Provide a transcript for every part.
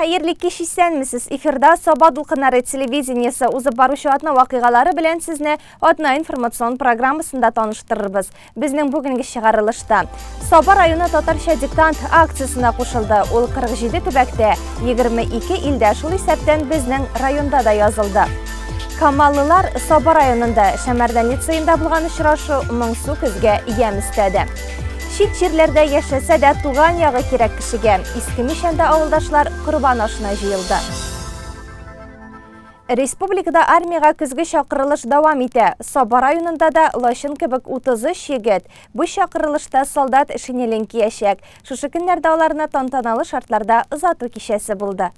Хәерле кич, исәнмесез! Эфирда Саба дулкыннары телевидениесе узып баручы атна вакыйгалары белән сезне атна информацион программасында таныштырырбыз. Безнең бүгенге чыгарылышта Саба районы татарча диктант акциясенә кушылды. Ул 47 төбәктә, 22 илдә, шул исәптән безнең районда да язылды. Камаллылар Саба районында Шәмәрдән лицеенда булган очрашу моңсу көзгә ямь өстәде. Чит җирләрдә яшәсә дә туган ягы кирәк кешегә. Иске Мичәндә авылдашлар корбан ашына җыелды. Республикада армиягә көзге чакырылыш дәвам итә. Саба районында да лачын кебек 33 егет бу чакырылышта солдат шинелен киячәк. Шушы көннәрдә аларны тантаналы шартларда озату кичәсе булды.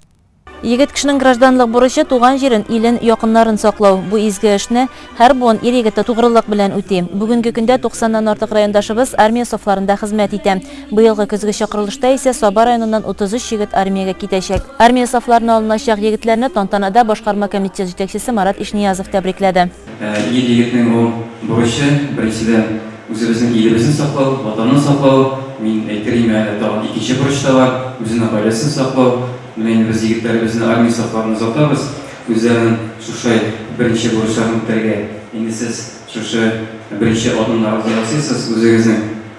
Егет кешенең гражданлык бурычы, туган җирен, илен, якыннарын саклау. Бу изге эшне һәр буын ир-егете тугрылык белән үти. Бүгенге көндә туксаннан артык райондашыбыз армия сафларында хезмәт итә. Быелгы көзге чакырылышта исә Саба районыннан 33 егет армиягә китәчәк. Армия сафларына алыначак егетләрне тантанада башкарма комитет җитәкчесе Марат Ишниязов тәбрикләде. Ир-егетнең ул бурычы, беренчедән, үзебезнең илебезне саклау, Ватанны саклау. Мин әйтер идем әле, тагын икенче бурыч та бар, үзенең гаиләсен саклау. Менә инде без егетләребезне армия сафларына озатабыз, үзләренең шушы беренче бурычларын үтәргә. Инде сез шушы беренче адымнарыгызны ясыйсыз үзегезнең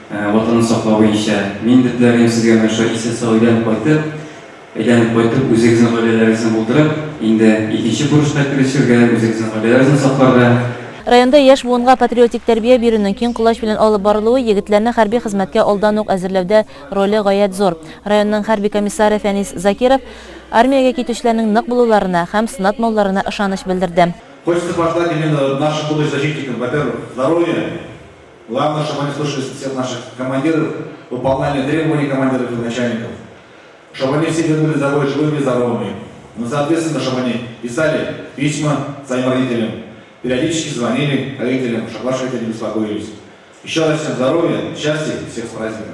Ватанны саклау буенча. Мин дә теләр идем сезгә менә шулай исән-сау әйләнеп кайтып, әйләнеп кайтып, үзегезнең гаиләләрегезне булдырып, инде икенче бурычка керешергә, үзегезнең гаиләләрегезне сакларга. Районда яшь буынга патриотик тәрбия бирүнең киң колач белән алып барылуы егетләрне хәрби хезмәткә алдан ук әзерләүдә роле гаять зур. Районның хәрби комиссары Фәнис Закиров армиягә китүчеләрнең нык булуларына һәм сынатмауларына ышаныч белдерде. Хочется пожелать именно нашим будущим защитникам, во-первых, здоровья, главное, чтобы они слушались всех наших командиров, выполняли требования командиров и начальников, чтобы они все вернулись домой живыми и здоровыми. Ну, соответственно, чтобы они писали письма своим родителям, периодически звонили родителям, чтобы ваши родители не беспокоились. Еще раз всем здоровья, счастья, всех с праздником!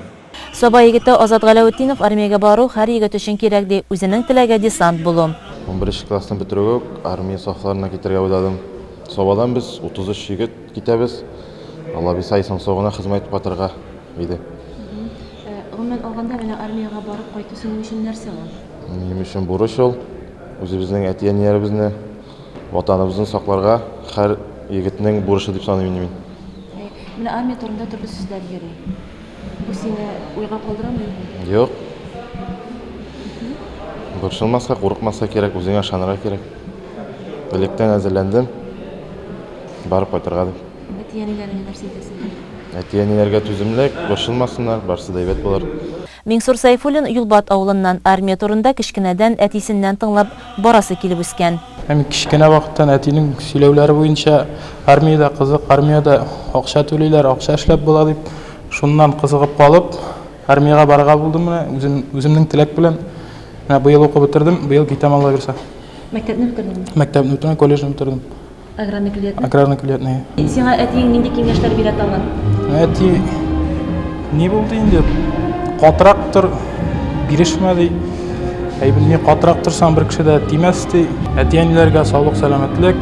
Саба егете Азат Галәветдинов армиягә бару һәр егет өчен кирәк ди, үзенең теләге десант булу. Унберенче классны бетерүгә үк армия сафларына китәргә уйладым. Сабадан без 33 егет китәбез. Алла бирса, исән-сау гына хезмәт итеп кайтырга иде. Гомумән алганда, менә армиягә барып кайту синең өчен нәрсә ул? Минем өчен бурыч ул. Үзебезнең әти-әниләребезне, Ватаныбызны сакларга һәр егетнең бурычы дип саныйм инде мин. Менә армия турында төрле сүзләр йөри. Бу сине уйга калдырамы инде? Юк. Борчылмаска, курыкмаска кирәк, үзеңә ышанырга кирәк. Электән әзерләндем. Барып кайтырга дип. Әти-әниләреңә нәрсә әйтәсең килә? Әти-әниләргә түземлек, борчылмасыннар, барысы да әйбәт булыр. Миңсур Сәйфуллин Юлбат авылыннан, армия турында кечкенәдән әтисеннән тыңлап, барасы килеп үскән. Мин кечкенә вакыттан әтинең сөйләүләре буенча, армиядә кызык, армиядә акча түлиләр, акча эшләп була дип, шуннан кызыгып калып, армиягә барырга булдым менә, үзем, үземнең теләк белән. Менә быел укып бетердем, быел китәм, Алла бирсә. Мәктәпне бетердеңме? Мәктәпне бетердем, колледжны бетердем. Аграрный көллиятне? Аграрный көллиятне. Сиңа әтиең нинди киңәшләр бирә тагын? Әти ни булды инде? Катырак тор, бирешмә ди. Әй, ни катырак торсаң бер кеше дә тимәс ди. Әти-әниләргә саулык, сәламәтлек.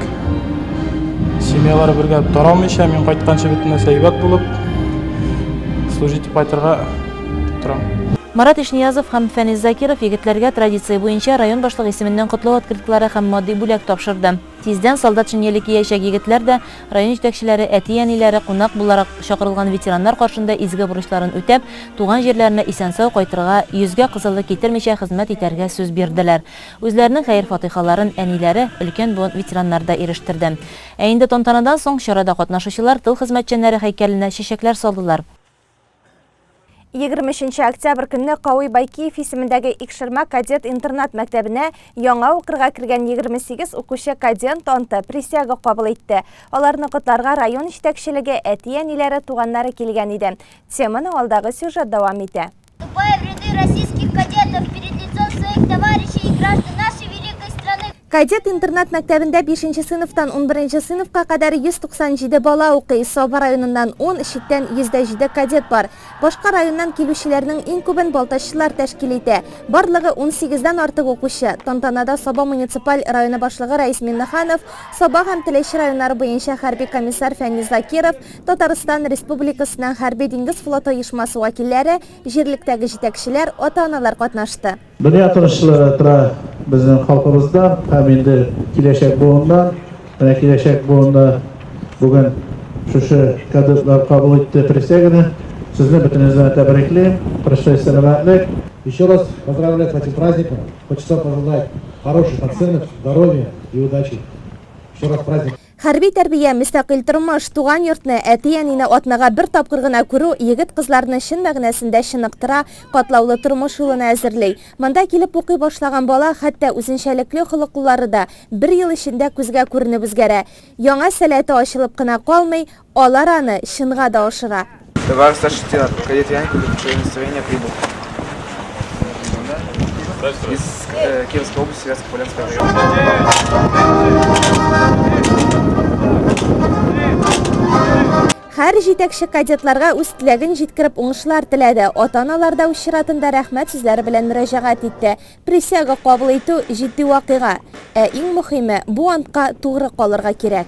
Семьялары бергә таралмыйча, мин кайтканчы бөтен нәрсә әйбәт булып, служить итеп кайтырга торам. Марат Ишниязов һәм Фәнис Закиров егетләргә традиция буенча район башлыгы исеменнән котлау открыткалары һәм матди бүләк тапшырды. Тиздән солдат шинеле киячәк егетләр дә, район җитәкчеләре, әти-әниләре, кунак буларак чакырылган ветераннар каршында изге бурычларын үтәп, туган җирләренә исән-сау кайтырга, йөзгә кызыллык китермичә хезмәт итәргә сүз бирделәр. Үзләренең хәер-фатыйхаларын әниләре, өлкән буын ветераннар да ирештерде. Ә инде тантанадан соң чарада катнашучылар тыл хезмәтчәннәре һәйкәленә чәчәкләр салдылар. 23 октябрь көнне Кави Байкиев исемендәге Икшермә кадет интернат мәктәбенә яңа укырга кергән 28 укучы кадент анты, присяга кабул итте. Аларны котларга район җитәкчелеге, әти-әниләре, туганнары килгән иде. Теманы алдагы сюжет дәвам итә. Вступая в ряды российских кадетов перед лицом своих товарищей и граждан нашей великой страны. Кадет интернат мәктәбендә бишенче сыйныфтан унберенче сыйныфка кадәр 197 бала укый. Саба районыннан ун, читтән 107 кадет бар. Башка районнан килүчеләрнең иң күбен балтаччылар тәшкил итә. Барлыгы унсигездән артык укучы. Тантанада Саба муниципаль районы башлыгы Рәис Миннеханов, Саба һәм Теләче районнары буенча хәрби комиссар Фәнис Закиров, Татарстан Республикасының Хәрби-диңгез флоты оешмасы вәкилләре, җирлектәге җитәкчеләр, ата-аналар катнашты. Дөнья тынычлыгы тора безнең халкыбыздан һәм инде киләчәк буыннан. Менә киләчәк буынны бүген шушы кадетлар кабул итте присяганы. Сезне бөтенегезне дә тәбриклим. Тырышлык, сәламәтлек. Еще раз поздравляю с этим праздником. Хочется пожелать хороших оценок, здоровья и удачи. Еще раз с праздником. Хәрби тәрбия, мөстәкыйль тормыш, туган йортны, әти-әнине атнага бер тапкыр гына күрү егет-кызларны чын мәгънәсендә чыныктыра, катлаулы тормыш юлына әзерли. Монда килеп укый башлаган бала, хәтта үзенчәлекле холыклылары да, бер ел эчендә күзгә күренеп үзгәрә. Яңа сәләте ачылып кына калмый, алар аны чынга да ашыра. Товарищ старший лейтенант, кадет Яньков, настроение прибыл. Из э, Кировской области, Вятско-Полянского района. Һәр җитәкче кадетларга үз теләген җиткереп уңышлар теләде. Ата-аналар да үз чиратында рәхмәт сүзләре белән мөрәҗәгать итте. Присяга кабул итү җитди вакыйга. Ә иң мөхиме, бу антка тугры калырга кирәк.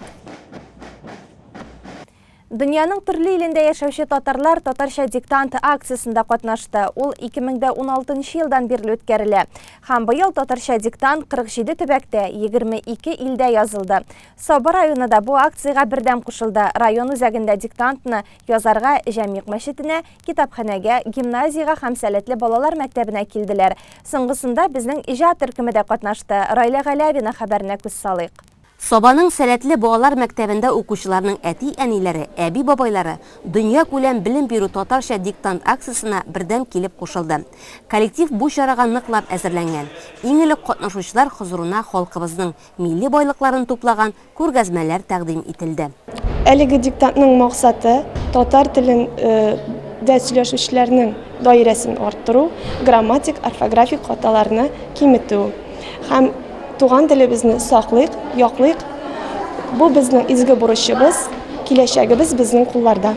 Дөньяның төрле илендә яшәүче татарлар Татарча диктант акциясендә катнашты. Ул 2016 елдан бирле үткәрелә. Һәм быел Татарча диктант 47 төбәктә, 22 илдә язылды. Саба районы да бу акциягә бердәм кушылды. Район үзәгендә диктантны язарга Җәмигъ мәчетенә, китапханәгә, гимназиягә һәм сәләтле балалар мәктәбенә килделәр. Соңгысында безнең иҗат төркеме дә катнашты. Райлә Галәвина хәбәренә күз салыйк. Сабаның сәләтле балалар мәктәбендә укучыларның әти-әниләре, әби-бабайлары дөньякүләм белем бирү татарча диктант акциясенә бердәм килеп кушылды. Коллектив бу чарага ныклап әзерләнгән. Иң элек катнашучылар хозурына халкыбызның милли байлыкларын туплаган күргәзмәләр тәкъдим ителде. Әлеге диктантның максаты, татар телен дә сөйләшүчеләрнең даирәсен арттыру, грамматик, орфографик хаталарны киметү. Һәм туган телебезне саклыйк, яклыйк. Бу безнең изге бурычыбыз, киләчәгебез безнең кулларда.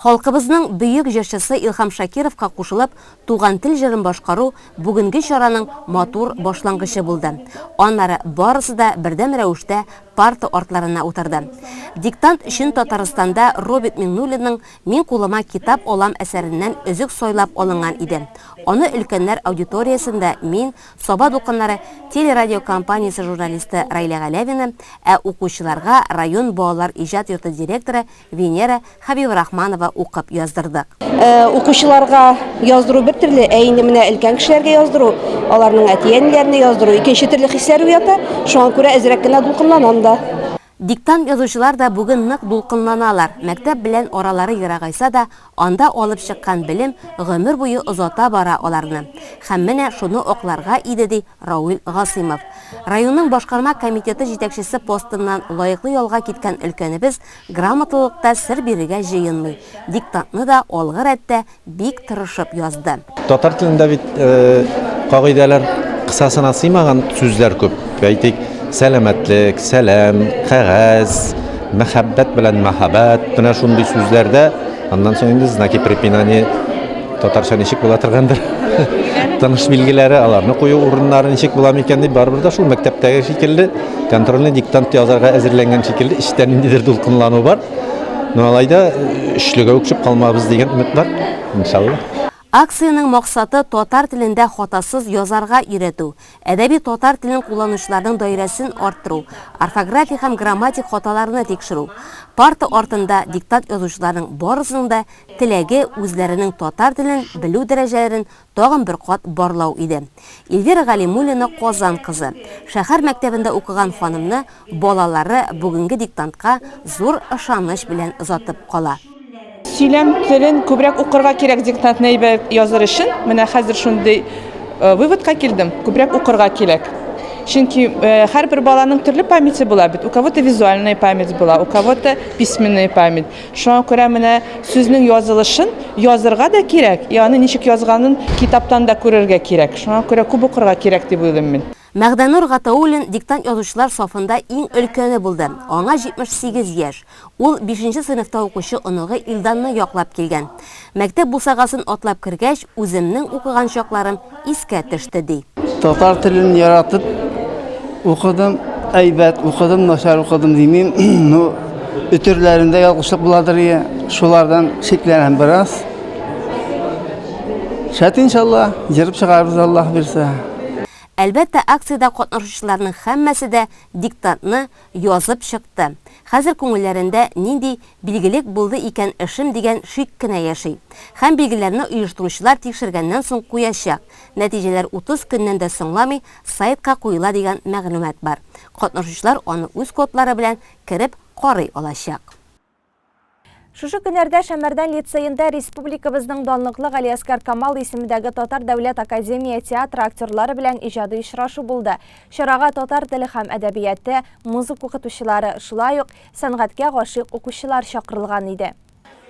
Халкыбызның бөек җырчысы Илһам Шакировка кушылып, Туган тел җырын башкару бүгенге чараның матур башлангычы булды. Аннары барысы да бердәм рәвештә парта артларына утырды. Диктант өчен Татарстанда Роберт Миңнуллинның Мин кулыма китап алам әсәреннән өзек сайлап алынган иде. Аны өлкәннәр аудиториясендә мин, Саба дулкыннары телерадиокомпаниясе журналисты Раилә Галәвина, ә укучыларга район балалар иҗат йорты директоры Венера Хәбибрахманова укып яздырдык. Укучыларга яздыру бер төрле, ә инде менә өлкән кешеләргә яздыру, аларның әти-әниләренә яздыру икенче төрле хисләр уята. Шуңа күрә әзрәк кенә дулкынланам да. Диктант язучылар да бүген нык дулкынланалар. Мәктәп белән аралары ерагайса да, анда алып чыккан белем гомер буе озата бара аларны. Һәм менә шуны акларга иде, ди Рауил Гасыймов. Районның башкарма комитеты җитәкчесе постыннан лаеклы ялга киткән өлкәнебез грамоталылыкта сер бирергә җыенмый, диктантны да алгы рәттә бик тырышып язды. Татар телендә бит кагыйдәләр кысасына сыймаган сүзләр күп. Әйтик, сәламәтлек, сәлам, кәгазь, мәхәббәт белән мәһабәт, менә шундый сүзләрдә, аннан соң инде знаки препинания татарча ничек була торгандыр. Тыныш билгеләре, аларны кую урыннары ничек була микән дип, барыбер дә шул мәктәптәге шикелле контрольный диктант язарга әзерләнгән шикелле эчтә ниндидер дулкынлану бар. Ну алай да өчлегә үк төшеп калмабыз дигән өмет бар, иншалла. Акциянең максаты, татар телендә хатасыз язарга өйрәтү, әдәби татар телен кулланучыларның даирәсен арттыру, орфографик һәм грамматик хаталарны тикшерү. Парта артында диктант язучыларның барысының да теләге, үзләренең татар телен белү дәрәҗәләрен тагын бер кат барлау иде. Эльвира Галимуллина Казан кызы. Шәһәр мәктәбендә укыган ханымны балалары бүгенге диктантка зур ышаныч белән озатып кала. Сөйләм телен күбрәк укырга кирәк диктантны әйбәт языр өчен. Менә хәзер шундый выводка килдем, күбрәк укырга кирәк. Чөнки һәрбер баланың төрле памяте була бит. У кого-то визуальная память була, у кого-то письменная память. Шуңа күрә менә сүзнең язылышын язырга да кирәк, и аны ничек язганын китаптан да күрергә кирәк. Шуңа күрә күп укырга кирәк дип уйлыйм мин. Мәгъдәнур Гатауллин диктант язучылар сафында иң өлкәне булды. Аңа 78 яшь. Ул бишенче сыйныфта укучы оныгы Илданны яклап килгән. Мәктәп бусагасын атлап кергәч, үземнең укыган чакларым искә төште, ди. Татар телен яратып укыдым, әйбәт укыдым, начар укыдым димим. Ну, өтерләрендә ялгышлык буладыр, шулардан шикләнәм бераз. Шәт иншалла, җырып чыгарбыз Аллаһ бирсә. Әлбәттә, акциядә катнашучыларның һәммәсе дә диктантны язып чыкты. Хәзер күңелләрендә нинди билгелек булды икән эшем дигән шик кенә яши. Һәм билгеләрне оештыручылар тикшергәннән соң куячак. Нәтиҗәләр 30 көннән дә соңламый сайтка куела дигән мәгълүмат бар. Катнашучылар аны үз кодлары белән кереп карый алачак. Шушы көннәрдә Шәмәрдән лицеенда республикабызның данлыклы Галиәсгар Камал исемендәге Татар дәүләт академия театры актерлары белән иҗади очрашу булды. Чарага татар теле һәм әдәбияты, музыка укытучылары, шулай ук сәнгатькә гашыйк укучылар чакырылган иде.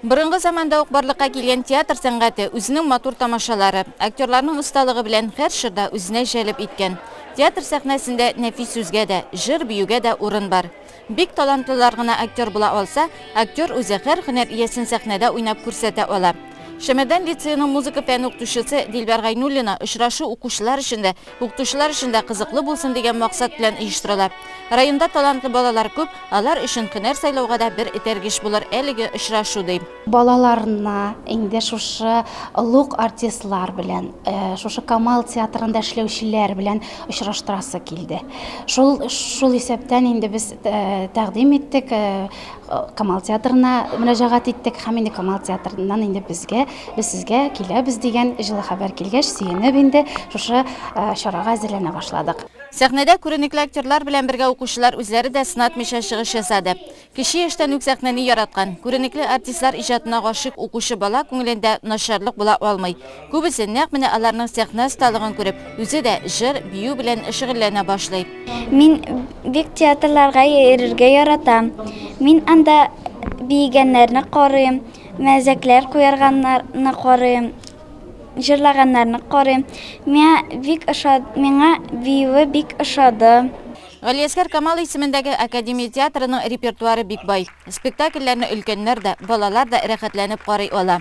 Борынгы заманда ук барлыкка килгән театр сәнгате үзенең матур тамашалары, актерларның осталыгы белән һәр чорда үзенә җәлеп иткән. Театр сәхнәсендә нәфис сүзгә дә, җыр-биюгә дә урын бар. Бик талантлылар гына актер була алса, актер үзе һәр һөнәр иясен сәхнәдә уйнап күрсәтә ала. Шәмәрдән лицееның музыка фәне укытучысы Дилбәр Гайнуллина очрашу укучылар өчен дә, укытучылар өчен дә кызыклы булсын дигән максат белән оештырыла. Районда талантлы балалар күп, алар өчен һөнәр сайлауга да бер этәргеч булыр әлеге очрашу, ди. Балаларны инде шушы олуг артистлар белән, шушы Камал театрында эшләүчеләр белән очраштырасы килде. Шул, шул исәптән инде без тәкъдим иттек, Камал театрына мөрәҗәгать иттек һәм инде Камал театрыннан инде безгә, без сезгә киләбез дигән җылы хәбәр килгәч, сөенеп инде шушы чарага әзерләнә башладык. Сәхнәдә күренекле актерлар белән бергә укучылар үзләре дә сынатмыйча чыгыш ясады. Кече яшьтән үк сәхнәне яраткан, күренекле артистлар иҗатына гашыйк укучы бала күңелендә начарлык була алмый. Күбесе нәкъ менә аларның сәхнә осталыгын күреп, үзе дә җыр, бию белән шөгыльләнә башлый. Мин бик театрларга йөрергә яратам. Мин анда биегәннәрне карыйм, мәзәкләр куярганнарны карыйм, җырлаганнарны карыйм. Миңа бик ошады, миңа биюе бик ошады. Галиәсгар Камал исемендәге академия театрының репертуары бик бай. Спектакльләрне өлкәннәр дә, балалар да рәхәтләнеп карый ала.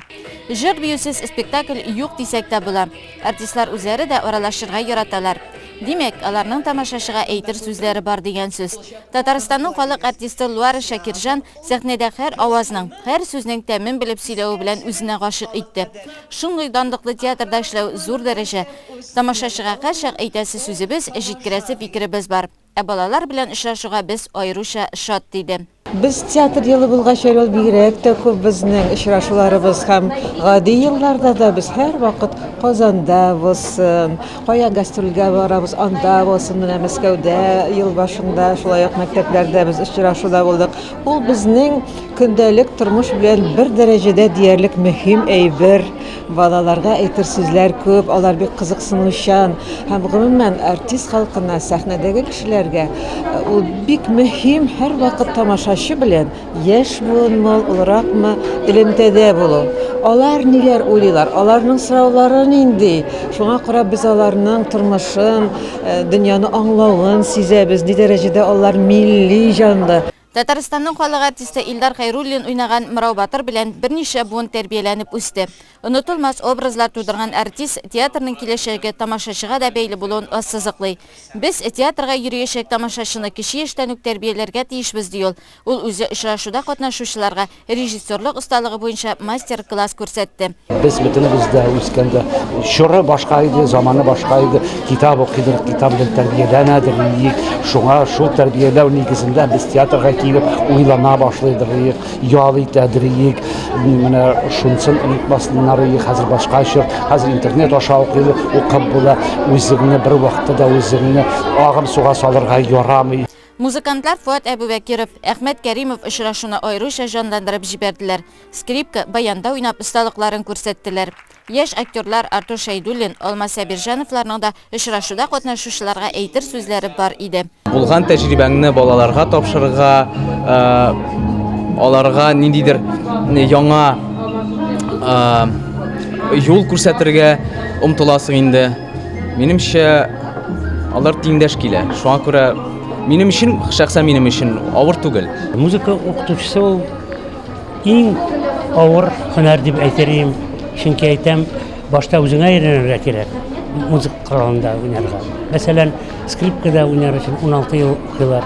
Җыр-биюсез спектакль юк дисәк тә була. Артистлар үзләре дә аралашырга яраталар. Димәк, аларның тамашачыга әйтер сүзләре бар дигән сүз. Татарстанның халык артисты Луара Шакирҗан сәхнәдә һәр авазның, һәр сүзнең тәмен белеп сөйләве белән үзенә гашыйк итте. Шундый данлыклы театрда эшләү зур дәрәҗә. Тамашачыга һәрчак әйтәсе сүзебез, җиткерәсе фикеребез бар. Ә балалар белән очрашуга без аеруча шат, диде. Без театр елы булгач әле ул бигрәк тә күп безнең очрашуларыбыз һәм гади елларда да без һәрвакыт Казанда булсын, кая гастрольгә барабыз, анда булсын, менә Мәскәүдә ел башында шулай ук мәктәпләрдә без очрашуда булдык. Ул безнең көндәлек тормыш белән бер дәрәҗәдә диярлек мөһим әйбер. Балаларга әйтер сүзләр күп, алар бик кызыксынучан һәм гомумән артист халкына, сәхнәдәге кешеләргә э, ул бик мөһим һәрвакыт тамашачы белән, яшь буынмы, олыракмы, элемтәдә булу. Алар ниләр уйлыйлар, аларның сораулары нинди? Шуңа карап без аларның тормышын, э, дөньяны аңлавын сизәбез, ни дәрәҗәдә алар милли җанлы. Татарстанның халык артисты Илдар Хәйруллин уйнаган Мырау Батыр белән берничә буын тәрбияләнеп үсте. Онытылмас образлар тудырган артист театрның киләчәге тамашачыга да бәйле булуын ассызыклый. Без театрга йөриячәк тамашачыны кече яшьтән үк тәрбияләргә тиешбез, ди ул. Ул үзе очрашуда катнашучыларга режиссерлык осталыгы буенча мастер-класс күрсәтте. Без бөтенебез дә үскәндә чоры башка иде, заманы башка иде. Китап укыйдыр, китап белән тәрбияләнәдер идек. Шуңа шул тәрбияләү нигезендә без театрга килеп уйлана башлыйдыр идек, ял итәдер идек. Менә шунысын онытмасыннар иде. Хәзер башка чор, хәзер интернет аша укыйлы, укып була. Үзеңне бер вакытта да үзеңне агым суга салырга ярамый. Музыкантлар Фоат Әбүбәкиров, Әхмәт Кәримов очрашуны аеруча җанландырып җибәрделәр. Скрипка, баянда уйнап осталыкларын күрсәттеләр. Яшь актерлар Артур Шәйдуллин, Алмаз Сабирҗановларның да очрашуда катнашучыларга әйтер сүзләре бар иде. Булган тәҗрибәңне балаларга тапшырырга, аларга ниндидер яңа юл күрсәтергә омтыласың инде. Минемчә, алар тиңдәш килә. Шуңа күрә минем өчен, шәхсән минем өчен авыр түгел. Музыка укытучысы ул иң авыр һөнәр дип әйтер идем. Чөнки әйтәм, башта үзеңә өйрәнергә кирәк музыка коралында уйнарга. Мәсәлән, скрипкада уйнар өчен 16 ел укыйлар.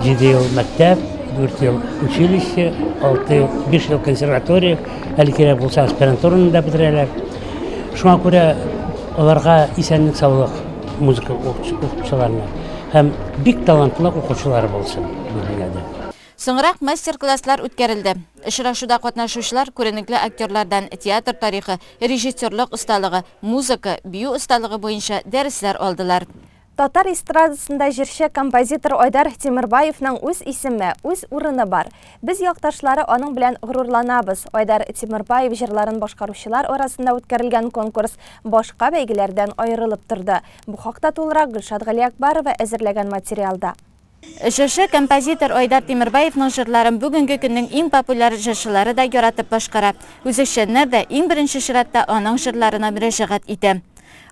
7 ел мәктәп, 4 ел училище, 6 ел, 5 ел консерватория, әле кирәк булса аспирантураны да бетерәләр. Шуңа күрә аларга исәнлек-саулык музыка укытучыларына һәм бик талантлы укучылары булсын бу дөньяда. Соңрак мастер-класслар үткәрелде. Очрашуда катнашучылар күренекле актерлардан театр тарихы, режиссерлык осталыгы, музыка, бию осталыгы буенча дәресләр алдылар. Татар эстрадасында җырчы, композитор Айдар Тимербаевның үз исеме, үз урыны бар. Без якташлары аның белән горурланабыз. Айдар Тимербаев җырларын башкаручылар арасында үткәрелгән конкурс башка бәйгеләрдән аерылып торды. Бу хакта тулырак Гөлшат Галиәкбарова әзерләгән материалда. Җырчы, композитор Айдар Тимербаевның җырларын бүгенге көннең иң популяр җырчылары да яратып башкара. Үзешчәннәр дә иң беренче чиратта аның җырларына мөрәҗәгать итә.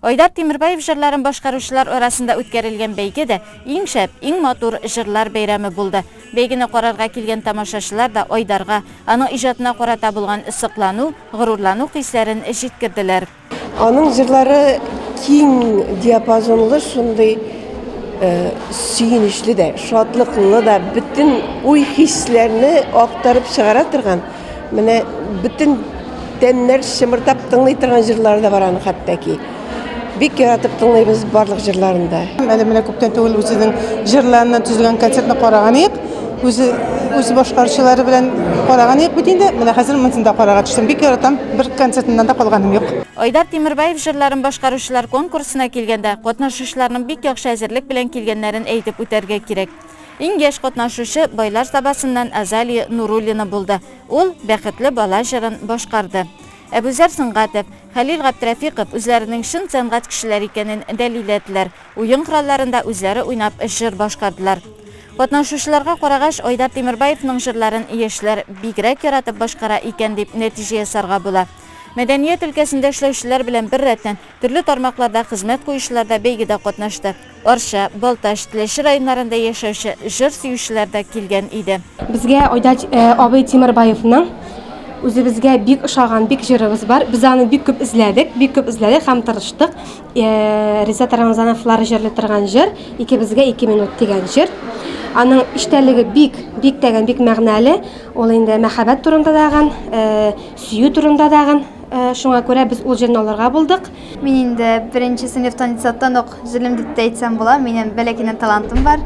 Айдар Тимербаев җырларын башкаручылар арасында үткәрелгән бәйге дә иң шәп, иң матур җырлар бәйрәме булды. Бәйгене карарга килгән тамашачылар да Айдарга, аның иҗатына карата булган соклану, горурлану хисләрен җиткерделәр. Аның җырлары киң диапазонлы, шундый сөенечле дә, шатлыклы да, бөтен уй-хисләрне актарып чыгара торган, Менә бөтен тәннәр чымырдап тыңлый торган җырлары да бар аның хәтта ки. Бик яратып тыңлыйбыз барлык җырларын да. Әле менә күптән түгел үзенең җырларыннан төзелгән концертны караган идек. Үзе үз башкаручылары белән караган идек бит инде. Менә хәзер монысын да карарга төштем. Бик яратам, бер концертыннан да калганым юк. Айдар Тимербаев җырларын башкаручылар конкурсына килгәндә, катнашучыларның бик яхшы әзерлек белән килгәннәрен әйтеп үтәргә кирәк. Иң яшь катнашучы Байлар Сабасыннан Азалия Нуруллина булды. Ул Бәхетле бала җырын башкарды. Әбүзәр Сөнгатов, Хәлил Гаптрәфиков үзләренең чын сәнгать кешеләре икәнен дәлилләделәр, уен коралларында үзләре уйнап җыр башкардылар. Катнашучыларга карагач, Айдар Тимербаевның җырларын яшьләр бигрәк яратып башкара икән дип нәтиҗә ясарга була. Мәдәният өлкәсендә эшләүчеләр белән беррәттән, төрле тармакларда хезмәт куючылар да бәйгедә катнашты. Арча, Балтач, Теләче районнарында яшәүче җыр сөючеләр дә килгән иде. Безгә Айдар абый Тимербаевның үзебезгә бик ошаган бик җырыбыз бар. Без аны бик күп эзләдек, бик күп эзләдек һәм тырыштык. Ризат Рамазановлар җырлый торган җыр, Икебезгә ике минут дигән җыр. Аның эчтәлеге бик, бик тәгән, бик мәгънәле. Ул инде мәхәббәт турында дагын, сөю турында дагын. Шуңа күрә без ул җырны алырга булдык. Мин инде беренче сыйныфтан детсадтан ук җырлыйм дип тә әйтсәм була. Минем бәләкәйдән талантым бар.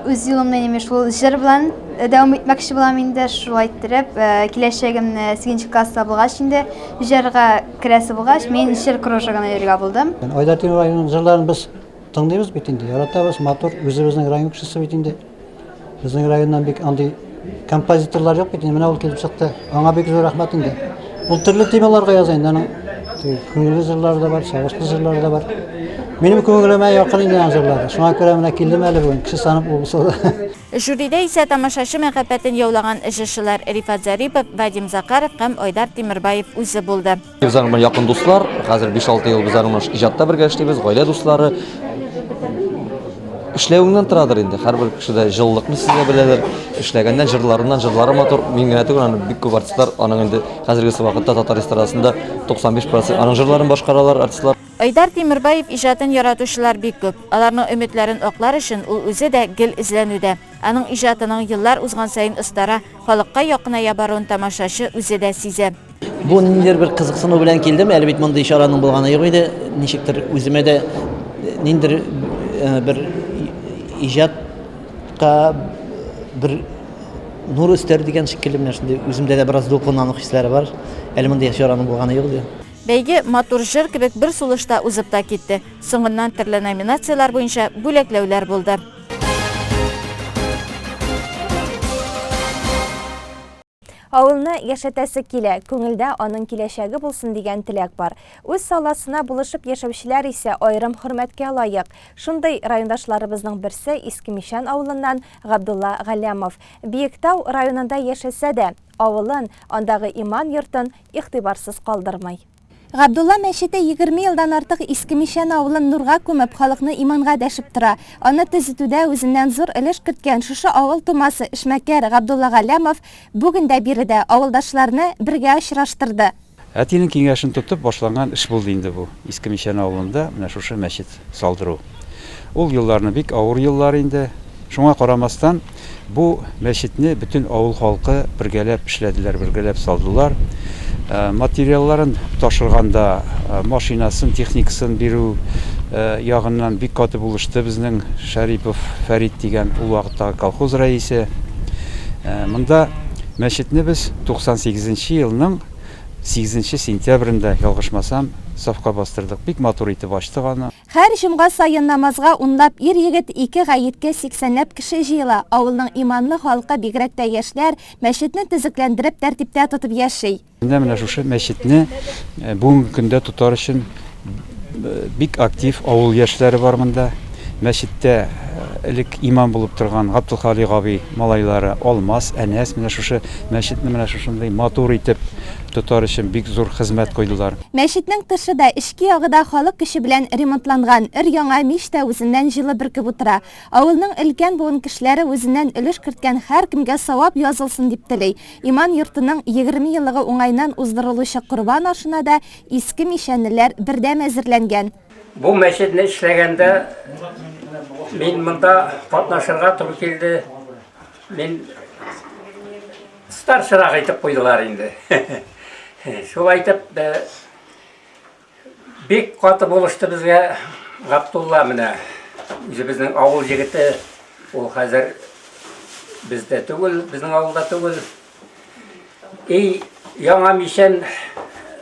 Үз юлымны инде мин шул җыр белән дәвам итмәкче булам инде. Шулай иттереп, киләчәгемне сигезенче класста булгач инде, җырга керәсе булгач, мин җыр кружогына йөрергә булдым. Айдар Тимербаевның җырларын без Тыңлыйбыз бит инде, яратабыз, матур, үзебезнең район кешесе бит инде. Безнең районнан бик андый композиторлар юк бит инде, менә ул килеп чыкты. Аңа бик зур рәхмәт инде. Ул төрле темаларга яза инде, аның күңелле җырлары да бар, сагышлы җырлары да бар. Минем күңелемә якын инде аның җырлары. Шуңа күрә менә килдем әле бүген, кеше санып ул булса да. Жюрида исә тамашачы мәхәббәтен яулаган җырчылар Рифат Зарипов, Вадим Захаров һәм Айдар Тимербаев үзе булды. Без аның белән якын дуслар. Хәзер 5-6 ел без аның белән иҗатта бергә эшлибез, гаилә дуслары. Эшләвеңнән торадыр инде. Һәрбер кешедә җылылыкны сизә беләләр. Эшләгәннән җырларыннан җырлары матур. Мин генә түгел, аны бик күп артистлар, аның инде хәзергесе вакытта татар эстрадасында 95% аның җырларын башкаралар артистлар. Айдар Тимербаев иҗатын яратучылар бик күп. Аларның өметләрен аклар өчен ул үзе дә гел эзләнүдә. Аның иҗатының еллар узган саен остара, халыкка якыная баруын тамашачы үзе дә сизә. Бу ниндидер бер кызыксыну белән килдем. Әле бит мондый чараның булганы юк иде. Ничектер үземә дә ниндидер э, бер иҗатка бер нур өстәр дигән шикелле менә шундый үземдә дә бераз дулкынлану хисләре бар. Әле мондый чараның булганы юк иде. Бәйге матур җыр кебек бер сулышта узып та китте. Соңыннан төрле номинацияләр буенча бүләкләүләр булды. Авылны яшәтәсе килә, күңелдә аның киләчәге булсын дигән теләк бар. Үз саласына булышып яшәүчеләр исә аерым хөрмәткә лаек. Шундый райондашларыбызның берсе Иске Мичән авылыннан Габдулла Галләмов. Биектау районында яшәсә дә, авылын, андагы иман йортын игътибарсыз калдырмый. Габдулла мәчете 20 елдан артык Иске Мичән авылын нурга күмеп, халыкны иманга дәшеп тора. Аны төзетүдә үзеннән зур өлеш керткән шушы авыл тумасы, эшмәкәр Габдулла Галләмов бүген дә биредә авылдашларны бергә очраштырды. Әтинең киңәшен тотып башланган эш булды инде бу, Иске Мичән авылында менә шушы мәчет салдыру. Ул елларны бик авыр еллар инде. Шуңа карамастан, бу мәчетне бөтен авыл халкы бергәләп эшләделәр, бергәләп салдылар. Материалларын ташырганда машинасын, техникасын бирү ягыннан бик каты булышты безнең Шәрипов Фәрит дигән ул вакыттагы колхоз рәисе. Монда мәчетне без 98 нче елның сигезенче сентябрендә, ялгышмасам, сафка бастырдык. Бик матур итеп ачтык аны. Һәр җомга саен намазга унлап ир-егет, ике гаеткә сиксәнләп кеше җыела. Авылның иманлы халкы, бигрәк тә яшьләр, мәчетне төзекләндереп, тәртиптә тотып яши. Менә менә шушы мәчетне бүгенге көндә тотар өчен бик актив авыл яшьләре бар монда. Мәчеттә элек имам булып торган Габделхалик абый малайлары Алмаз, Әнәс менә шушы мәчетне менә шушындый матур итеп тотар өчен бик зур хезмәт куйдылар. Мәчетнең тышы да, эчке ягы да халык көче белән ремонтланган. Өр-яңа мич тә үзеннән җылы бөркеп утыра. Авылның өлкән буын кешеләре үзеннән өлеш керткән һәркемгә савап язылсын дип тели. Иман йортының 20 еллыгы уңаеннан уздырылучы корбан ашына да иске мичәнлеләр бердәм әзерләнгән. Бу мәчетне эшләгәндә мин монда катнашырга туры килде. Мин старшырак итеп куйдылар инде. Шулай итеп, бик каты булышты безгә Габдулла менә. Үзебезнең авыл егете, ул хәзер бездә түгел, безнең авылда түгел. И Яңа Мичән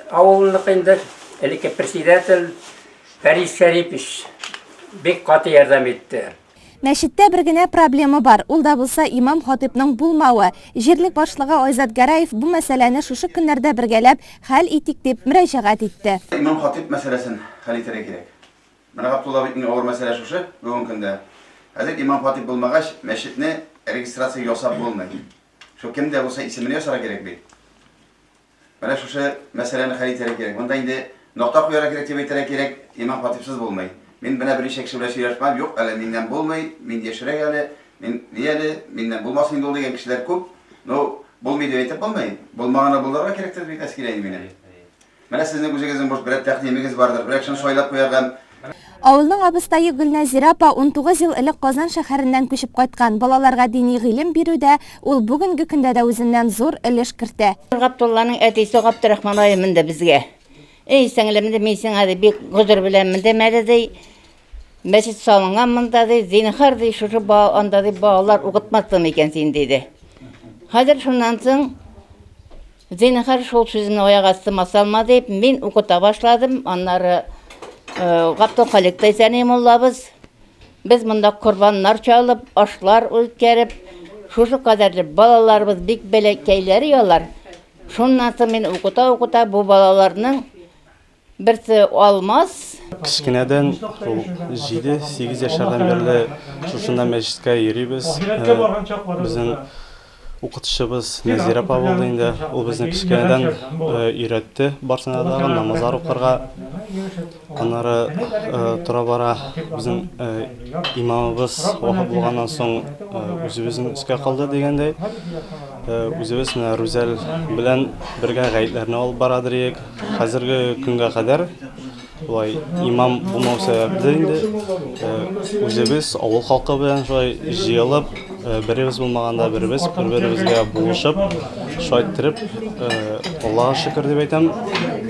авылыныкы инде, элекке председатель Фәрис Шәрипович бик каты ярдәм итте. Мәчеттә бер генә проблема бар, ул да булса имам-хатыйпның булмавы. Җирлек башлыгы Айзат Гәрәев бу мәсьәләне шушы көннәрдә бергәләп хәл итик дип мөрәҗәгать итте. Имам-хатыйп мәсьәләсен хәл итәргә кирәк. Менә Габдулла абый, иң авыр мәсьәлә шушы бүгенге көндә. Хәзер имам-хатыйп булмагач, мәчетне регистрация ясап булмый. Шул кем дә булса исеменә ясарга кирәк бит. Менә шушы мәсьәләне хәл итәргә кирәк. Монда инде нокта куярга кирәк дип әйтергә кирәк, имам-хатыйпсыз булмый. Мин менә берничә кеше белән сөйләшеп юк, әле миннән булмый, мин яшьрәк әле, мин ни әле, миннән булмас инде ул дигән кешеләр күп. Ну, булмый дип әйтеп булмый. Булмаганны булдырырга кирәктер дип әйтәсе килә инде минем. Менә сезнең үзегезнең, может, берәр тәкъдимегез бардыр, берәр кешене сайлап куярга. Авылның абыстае Гөлнәзирә апа 19 ел элек Казан шәһәреннән күчеп кайткан. Балаларга дини гыйлем бирүдә ул бүгенге көндә дә үзеннән зур өлеш кертә. Габдулланың әтисе Габдрахман абый менде безгә. Эй, сеңлем, ди, мин сиңа, ди, бик гозер белән мендем әле, ди. Мәчет салынган монда, ди, зинһар, ди, шушы анда, ди, балалар укытмассың микән син, диде. Хәзер шуннан соң Зинһар, шул сүземне аяк астыма салма дип, мин укыта башладым. Аннары Габделхалик та исән муллабыз. Без монда корбаннар чалып, ашлар үткәреп, шушы кадәрле балаларыбыз бик бәләкәйләр ялар. Шуннан соң мин укыта-укыта бу балаларның Берсе Алмаз. Кечкенәдән шул 7-8 яшьләрдән бирле шушында мәчеткә йөрибез. Безнең укытучыбыз Нәзирә апа булды инде. Ул безне кечкенәдән өйрәтте барсына да намазлар укырга. Аннары тора-бара безнең имамыбыз вафат булганнан соң үзебезнең өскә калды дигәндәй. Үзебез менә Рүзәл белән бергә гаетләрне алып барадыр идек. Хәзерге көнгә кадәр болай имам булмау сәбәпле инде үзебез авыл халкы белән шулай җыелып, беребез булмаганда беребез бер-беребезгә булышып, шулай иттереп, Аллага шөкер дип әйтәм,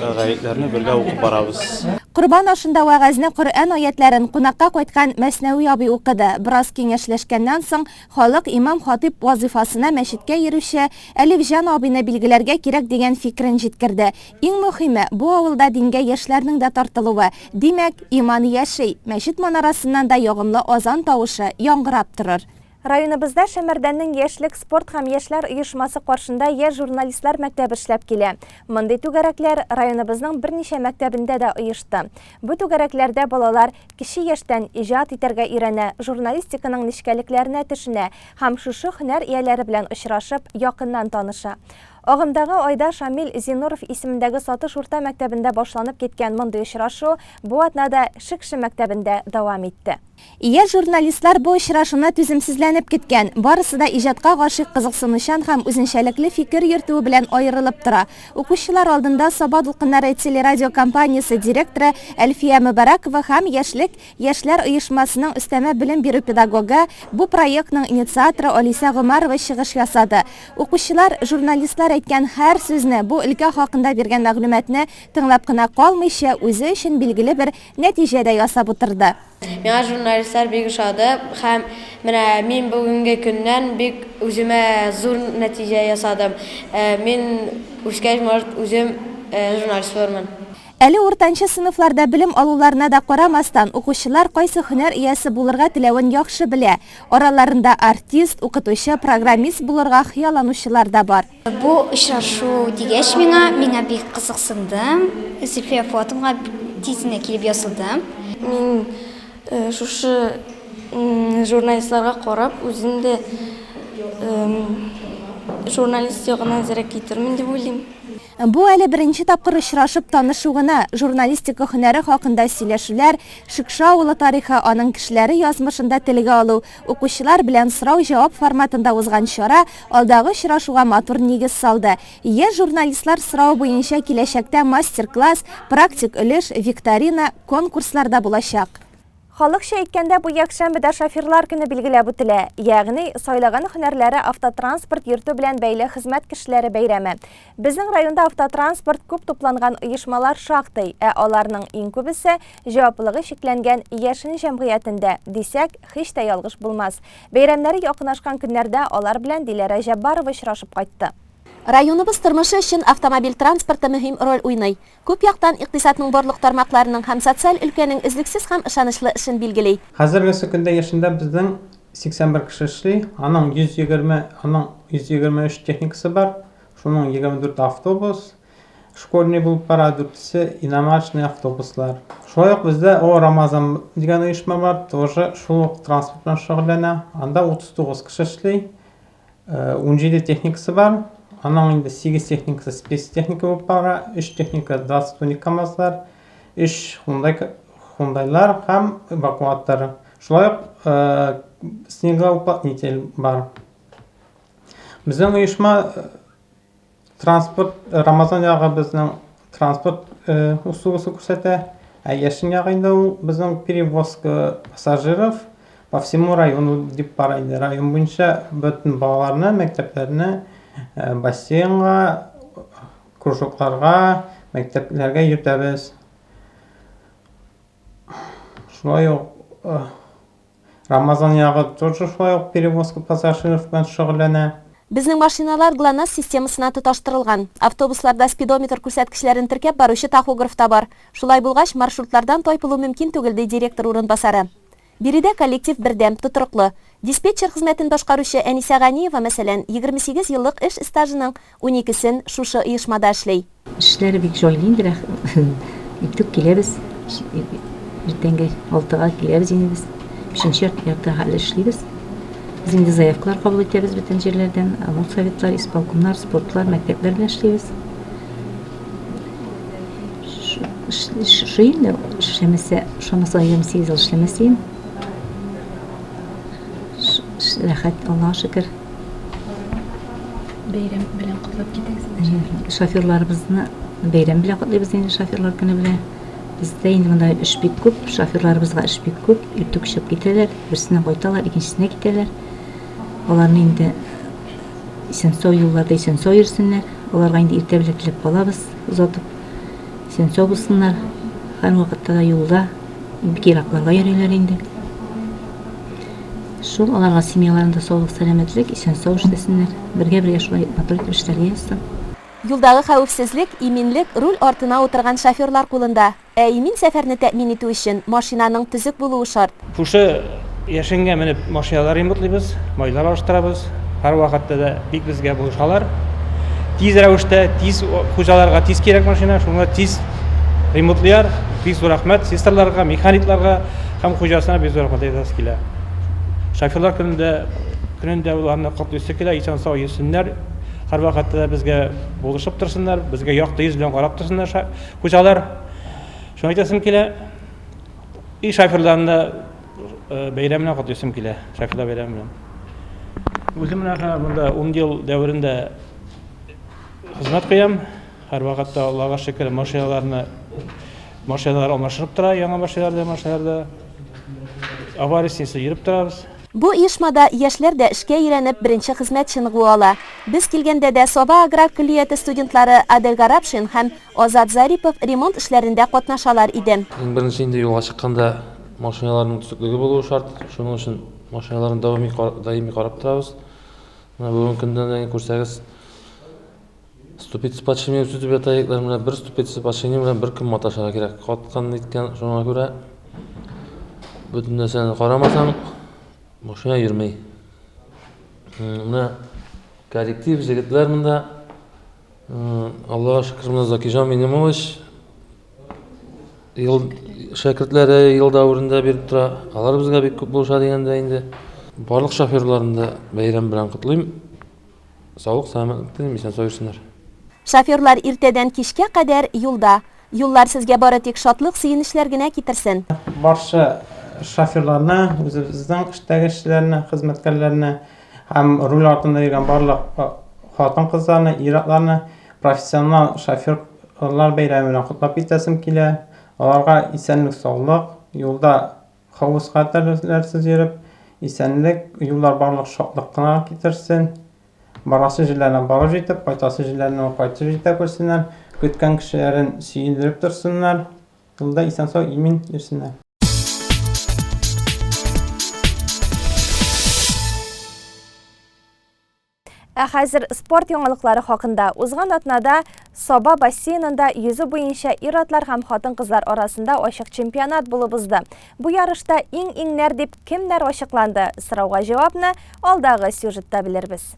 гаетләрне бергә укып барабыз. Корбан ашында вәгазьне Коръән аятләрен кунакка кайткан Мәснәви абый укыды. Бераз киңәшләшкәннән соң, халык имам-хатыйп вазыйфасына мәчеткә йөрүче Әлифҗан абыйны билгеләргә кирәк дигән фикерен җиткерде. Иң мөхиме, бу авылда дингә яшьләрнең дә тартылуы. Димәк, иман яши, мәчет манарасыннан да ягымлы азан тавышы яңгырап торыр. Районыбызда Шәмәрдәннең Яшьлек спорт һәм яшьләр оешмасы каршында яшь журналистлар мәктәбе эшләп килә. Мондый түгәрәкләр районыбызның берничә мәктәбендә дә оешты. Бу түгәрәкләрдә балалар кече яшьтән иҗат итәргә өйрәнә, журналистиканың нечкәлекләренә төшенә һәм шушы һөнәр ияләре белән очрашып, якыннан таныша. Агымдагы айда Шамил Зиннуров исемендәге Сатыш урта мәктәбендә башланып киткән мондый очрашу бу атнада Шекше мәктәбендә дәвам итте. Яшь журналистлар бу очрашуны түземсезләнеп көткән. Барысы да иҗатка гашыйк кызыксынучан һәм үзенчәлекле фикер йөртүе белән аерылып тора. Укучылар алдында Саба дулкыннары телерадиокомпаниясе директоры Әлфия Мөбарәкова һәм Яшьлек яшьләр оешмасының өстәмә белем бирү педагогы, бу проектның инициаторы Алисә Гомәрова чыгыш ясады. Укучылар журналистлар әйткән һәр сүзне, бу өлкә хакында биргән мәгълүматны тыңлап кына калмыйча, үзе өчен билгеле бер нәтиҗә дә ясап утырды. Миңа журналистлар бик ошады һәм менә мин бүгенге көннән бик үземә зур нәтиҗә ясадым. Мин үскәч, может, үзем журналист булырмын. Әле уртанчы сыйныфларда белем алуларына да карамастан, укучылар кайсы һөнәр иясе булырга теләвен яхшы белә. Араларында артист, укытучы, программист булырга хыялланучылар да бар. Бу очрашу дигәч миңа, миңа бик кызыксындым. Зөлфия Фоатовнага тиз генә килеп язылдым. Мин шушы журналистларга карап, үзем дә журналист ягына әзрәк китермен дип уйлыйм. Бу әле беренче тапкыр очрашып танышу гына. Журналистика һөнәре хакында сөйләшүләр, Шекше авылы тарихы, аның кешеләре язмышын да телгә алу, укучылар белән сорау-җавап форматында узган чара алдагы очрашуга матур нигез салды. Яшь журналистлар соравы буенча киләчәктә мастер-класс, практик өлеш, викторина, конкурслар да булачак. Халыкча әйткәндә, бу якшәмбедә шоферлар көне билгеләп үтелә. Ягъни, сайлаган һөнәрләре автотранспорт йөртү белән бәйле хезмәт кешеләре бәйрәме. Безнең районда автотранспорт күп тупланган оешмалар шактый, ә аларның иң күбесе җаваплылыгы чикләнгән Яшен җәмгыятендә, дисәк, һич тә ялгыш булмас. Бәйрәмнәре якынашкан көннәрдә алар белән Диләрә Җәббарова очрашып кайтты. Районыбыз тормышы өчен автомобиль транспорты мөһим роль уйный. Күп яктан икътисадның барлык тармакларының һәм социаль өлкәнең өзлексез һәм ышанычлы эшен билгели. Хәзергесе көндә Яшендә безнең 81 кеше эшли, аның 120, аның 123 техникасы бар, шуның 24 автобус, школьный булып бара, дүртесе иномарочный автобуслар. Шулай ук бездә О Рамазан дигән оешма бар, тоже шул ук транспорт белән шөгыльләнә. Анда 39 кеше эшли, 17 техникасы бар. Аның инде 8 техникасы спецтехника булып бара, 3 техника 20 КАМАЗлар, 3 Hyundai Hyundai'лар һәм эвакуатор. Шулай ук снегоуплотнитель бар. Безнең оешма Транспорт, Рамазан ягы безнең транспорт услугасы күрсәтә, ә Яшен ягы инде ул безнең перевозка пассажиров по всему району дип бара инде. Район буенча бөтен балаларны, мәктәпләрне бассейнга, кружокларга, мәктәпләргә йөртәбез. Шулай ук Рамазан ягы тоже шулай ук перевозка пассажиров белән шөгыльләнә. Безнең машиналар Глонасс системасына тоташтырылган. Автобусларда спидометр күрсәткечләрен теркәп баручы тахограф та бар. Шулай булгач, маршрутлардан тайпылу мөмкин түгел, ди директор урынбасары. Биредә коллектив бердәм, тотрыклы. Диспетчер хезмәтен башкаручы Әнисә Ганиева, мәсәлән, 28 еллык эш стажының уникесен шушы оешмада эшли. Эшләре бик җайлы инде, иртүк киләбез, иртәнге алтыга киләбез инде без. Бишенче яртыга хәтле эшлибез. Без инде заявкалар кабул итәбез бөтен җирләрдән, муссоветлар, исполкомнар, спортлар, мәктәпләр белән эшлибез. Шушы инде, эшләмәсә, ошамаса, 28 ел эшләмәс идем. Рәхәт, Аллага шөкер. Бәйрәм белән котлап китәсез. Шоферларыбызны бәйрәм белән котлыйбыз инде шоферлар көне белән. Бездә инде монда эш бик күп, шоферларыбызга эш бик күп. Иртүк чыгып китәләр, берсенә кайталар, икенчесенә китәләр. Аларны инде исән-сау юлларда исән-сау йөрсеннәр. Аларга инде иртә белән теләп калабыз, озатып. Исән-сау булсыннар. Һәрвакытта да юлда, бик еракларга йөриләр инде. Шул аларга семьяларында саулык, сәламәтлек, исән-сау эшләсеннәр. Бергә-бергә шулай матур итеп эшләргә язсын. Юлдагы хәвефсезлек, иминлек руль артына утырган шоферлар кулында. Ә имин сәфәрне тәэмин итү өчен машинаның төзек булуы шарт. Шушы Яшенгә менеп машиналар ремонтлыйбыз, майлар алыштырабыз. Һәрвакытта да бик безгә булышалар. Тиз рәвештә, тиз хуҗаларга тиз кирәк машина, шуңа тиз ремонтлыйлар. Бик зур рәхмәт сестраларга, механикларга һәм хуҗасына бик зур рәхмәт әйтәсе килә. Шоферлар көнендә көнендә уларны котлыйсы килә, исән-сау йөрсеннәр. Һәрвакытта да безгә булышып торсыннар, безгә якты йөз белән карап торсыннар хуҗалар. Шуны әйтәсем килә. И шоферларны да э, бәйрәм белән котлыйсым килә, шоферлар бәйрәме белән. Үзем менә монда 10 ел дәверендә хезмәт куям. Һәрвакытта Аллага шөкер, машиналарны машиналар алмашынып тора, яңа машиналар да, машиналар да. Авариясенесе йөреп торабыз. Бу оешмада яшьләр дә эшкә өйрәнеп, беренче хезмәт чыныгуы ала. Без килгәндә дә Саба аграр көллияте студентлары Адель Гарапшин һәм Азат Зарипов ремонт эшләрендә катнашалар иде. Иң беренче инде юлга чыкканда машиналарның төзеклеге булуы шарт. Шуның өчен машиналарны даими даими карап торабыз. Менә бүгенге көндә дә күрсәгез, ступица подшипник сүтеп ята егетләр. Менә бер ступица подшипник белән бер көн маташырга кирәк. Каткан ниткән, шуңа күрә бөтен нәрсәне карамасаң, машина йөрми. Менә коллектив, егетләр монда. Аллага шөкер, менә Закиҗан Минимович ел шәкертләре ел дәверендә биреп тора. Алар безгә бик күп булыша дигәндә инде. Барлык шоферларны да бәйрәм белән котлыйм. Саулык, сәламәтлек телим, исән-сау йөрсеннәр. Шоферлар иртәдән кичкә кадәр юлда. Юллар сезгә бары тик шатлык-сөенечләр генә китерсен. Барча шоферларны, үзебезнең эштәге эшчеләрне, хезмәткәрләрне Һәм руль артында йөргән барлык хатын-кызларны, ир-атларны профессионал шоферлар бәйрәме белән котлап китәсем килә. Аларга исәнлек-саулык, юлда хәвеф-хәтәрләрсез йөреп, исәнлек, юллар барлык шатлык кына китерсен. Барасы җирләренә барып җитеп, кайтасы җирләренә кайтып җитә күрсеннәр, көткән кешеләрен сөендереп торсыннар. Юлда исән-сау, имин йөрсеннәр. Ә хәзер спорт яңалыклары хакында. Узган атнада Саба бассейнында йөзү буенча ир-атлар һәм хатын-кызлар арасында ачык чемпионат булып узды. Бу ярышта иң-иңнәр дип кемнәр ачыкланды? Сорауга җавапны алдагы сюжетта белербез.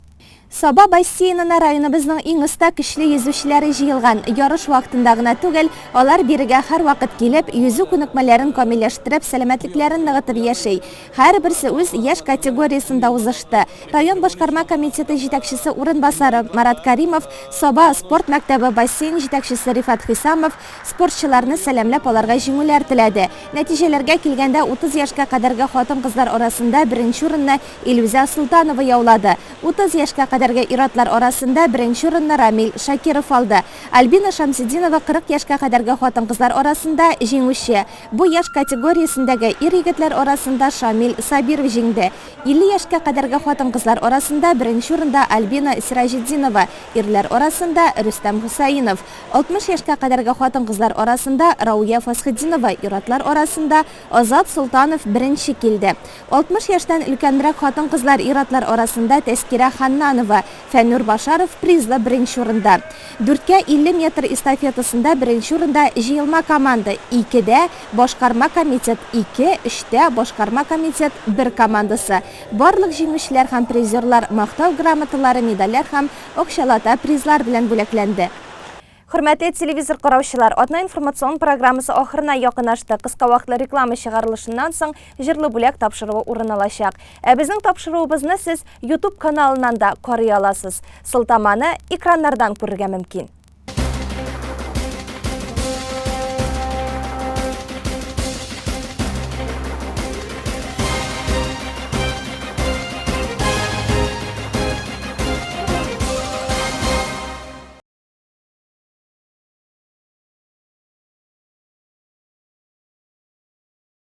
Саба бассейнына районыбызның иң оста көчле йөзүчеләре җыелган. Ярыш вакытында гына түгел, алар бирегә һәрвакыт килеп, йөзү күнекмәләрен камилләштереп, сәламәтлекләрен ныгытып яши. Һәрберсе үз яшь категориясендә узышты. Район башкарма комитеты җитәкчесе урынбасары Марат Каримов, Саба спорт мәктәбе бассейн җитәкчесе Рифат Хисамов спортчыларны сәламләп аларга җиңүләр теләде. Нәтиҗәләргә килгәндә, 30 яшькә кадәрге хатын-кызлар арасында беренче урынны Илүзә Солтанова яулады. 30 яшькә кадәрге ир-атлар арасында беренче урынны Рамил Шакиров алды. Альбина Шәмсетдинова 40 яшькә кадәрге хатын-кызлар арасында җиңүче. Бу яшь категориясендәге ир-егетләр арасында Шамил Сабиров җиңде. 50 яшькә кадәрге хатын-кызлар арасында беренче урында Альбина Сираҗетдинова, ирләр арасында, Рөстәм Хөсәенов. 60 яшькә кадәрге хатын-кызлар арасында Рауя Фасхетдинова, ир-атлар арасында Азат Солтанов беренче килде. 60 яшьтән өлкәнрәк хатын-кызлар ир-атлар арасында Тәскирә Ханнанова, Фәннүр Башаров призлы беренче урында. Дүрткә 50 метр эстафетасында беренче урында җыелма команда, икедә, башкарма комитет, ике, өчтә, башкарма комитет, бер командасы. Барлык җиңүчеләр һәм призерлар Мактау грамоталары, медальләр һәм акчалата призлар белән бүләкләнде. Хөрмәтле телевизор караучылар, атна информацион программасы ахырына якынашты. Кыска вакытлы реклама чыгарылышыннан соң җырлы бүләк тапшыруы урын алачак. Ә безнең тапшыруыбызны сез YouTube каналыннан да карый аласыз. Сылтаманы экраннардан күрергә мөмкин.